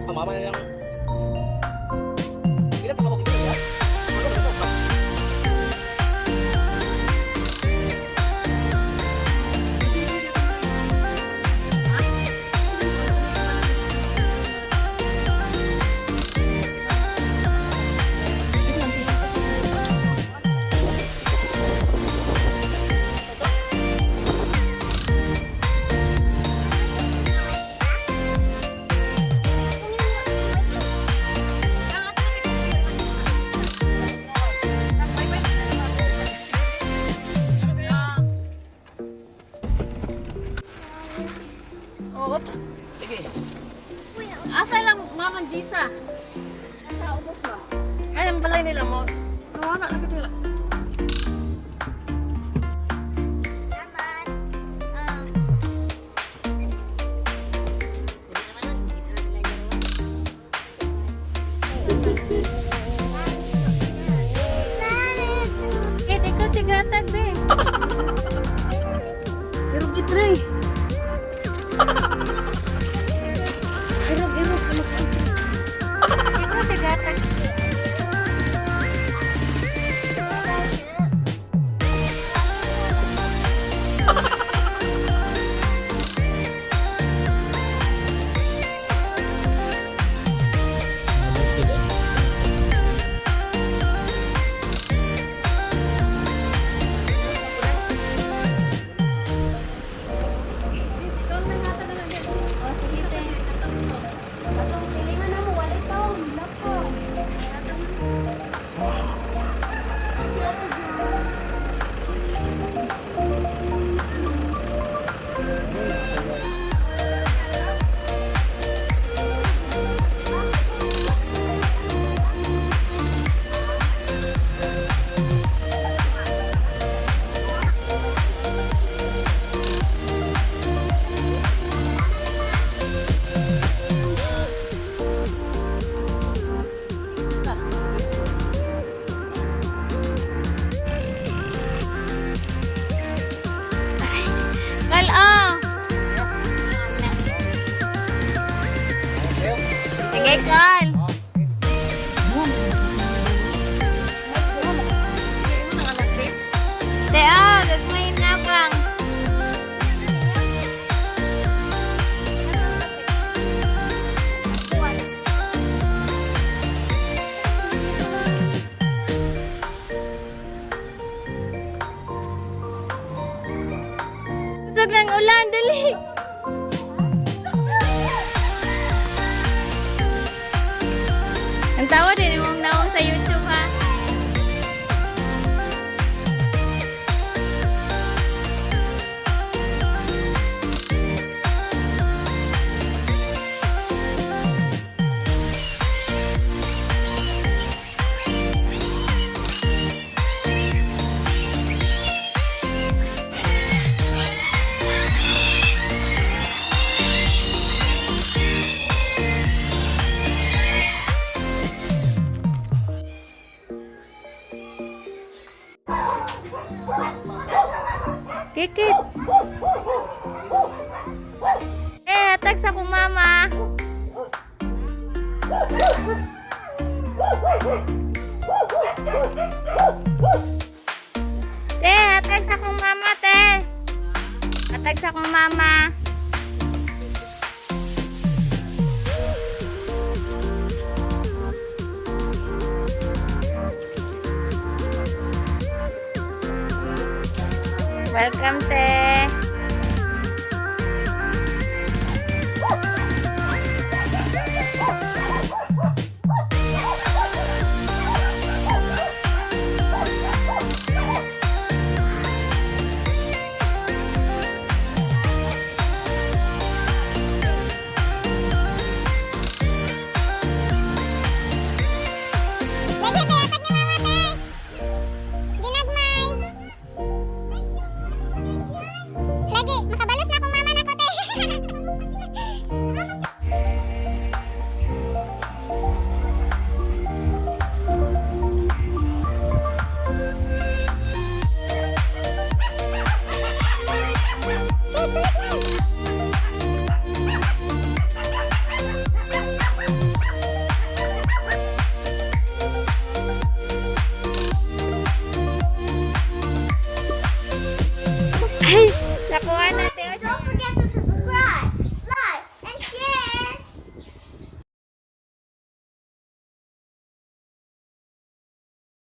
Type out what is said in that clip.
Ang mama na lang. Ilan pa ka mo ya? Ano ba ito? Oh, oops. Sige. Asa lang Mama Gisa? Ay, ang balay nila mo. Wala na nila. Eh, teka, tigatag, be. Irog itray. Irog, irog. Ikaw, tigatag. Ang ulan, dali. Ang tawa din imong naong sa YouTube, ha. Kikit. Eh, hatag sa akong mama. Te, hatag sa akong mama, te. Hatag sa akong mama. Welcome, te. Lagi, te, atag ni mama, te. Ginagmay. Lagi, makabalos na akong mama nako, te. Ay, nakuha na, te.